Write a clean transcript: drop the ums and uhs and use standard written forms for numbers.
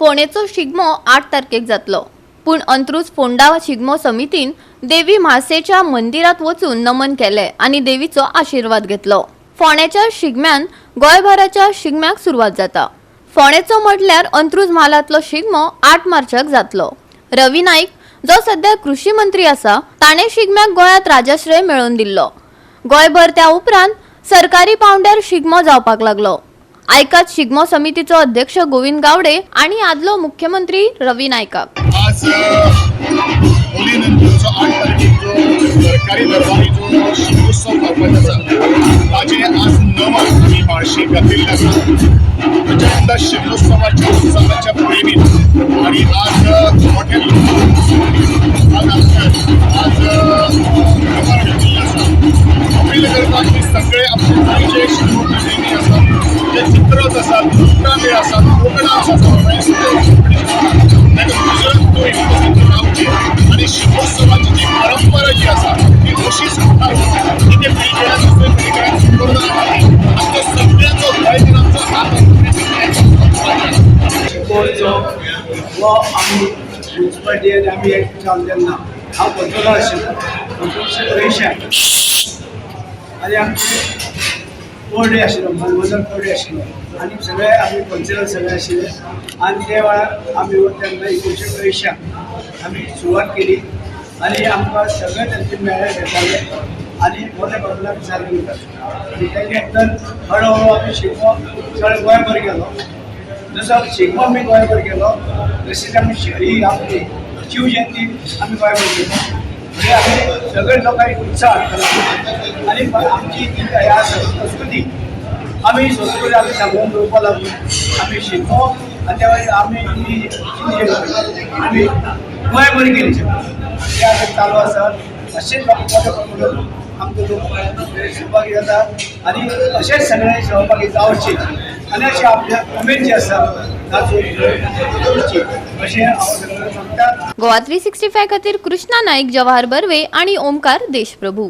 फोंडेचो शिगमो 8 तारखेक जातलो. पूण अंत्रुज फोंडा शिगमो समितीन देवी म्हाळशेच्या मंदिरात वचून नमन केले आनी देवीचो आशिर्वाद घेतलो. फोंड्याच्या शिगम्यान गोंयभराच्या शिगम्याक सुरवात जाता. फोंडेचो म्हटल्यार अंत्रुज म्हालांतलो शिगमो 8 मार्चाक जातलो. रवी नाईक जो सध्या कृषी मंत्री आसा, ताणें शिगम्याक गोंयांत राजाश्रय मेळोवन दिल्लो. गोंयभर त्या उपरांत सरकारी पावंड्यार शिगमो जावपाक लागलो. आयकात शिगमो समितीचो अध्यक्ष गोविंद गावडे आणि आदलो मुख्यमंत्री रवी नायकाक. आज होली नंतरचो 8 तारखेक जो सरकारी दरबारी जो शिगमोत्सव जावपाचो आसा, ताजें आज 9 आमी म्हाळशी घातिल्लें आसा. प्रचंड शिगमोत्सवाच्या उत्सवाच्या प्रेमीत आणि आज मोठ्या आज आमच्या आज दरबार घातिल्लो आसा. अपील करता की सगळे आमचे गोंयचे शिगमो प्रेमी आसात, जे चित्ररथ आसात, मेळ आसात, कोंकणा आसात, ताका गुजरात तो उपस्थित रावचे आणि शिगमोत्सवाची जी परंपरा जी आसा ती अशीच मुखार वचची. एके पिळगेल्यान दुसरे पिळगेल्यान करून आमचो सगळ्यांचो गोंयकार आमचो हात. शिगमोत्सव हो आमी म्युन्सिपालिटी आनी आमी एक जावन तेन्ना हांव कंट्रोलर आशिल्लो 1980. आनी आमचे कोर्डे आशिल्लो, मनमोहन कोर्डे आशिल्लो आनी सगळे आमी कौन्सिलर सगळे आशिल्ले. आनी ते वेळार आमी तेन्ना 1980 आमी सुरवात केली आनी आमकां सगळे तांचे मेळे घेताले आनी मोठ्या प्रमाणात चालू करतात. आनी तेजे नंतर हळूहळू आमी शिगमो सगळे गोंयभर गेलो. जसो शिगमो आमी गोंयभर गेलो, तशीच आमी ही आमची शिवजयंती आमी गोंयभर केली. म्हणजे आमी सगळे लोकांक उत्साह हाडटलो आनी आमची जी हे आसा संस्कृती, आमी संस्कृती आमी सांगून दवरपा लागून आमी शिगमो आनी त्या मागीर आमी ही शिवजयंती आमी गोंयभर केली. ते आतां चालू आसा. अशेंच लोक मोठ्या प्रमाणात आमचे लोक सहभागी जाता आनी अशेंच सगळे सहभागी जावचे आनी अशें आपल्या उमेद जी आसा ताचो अशें हांव सगळ्यांक सांगता. गोवा 365 खातीर कृष्णा नाईक, जवाहर बर्वे आणि ओमकार देशप्रभू.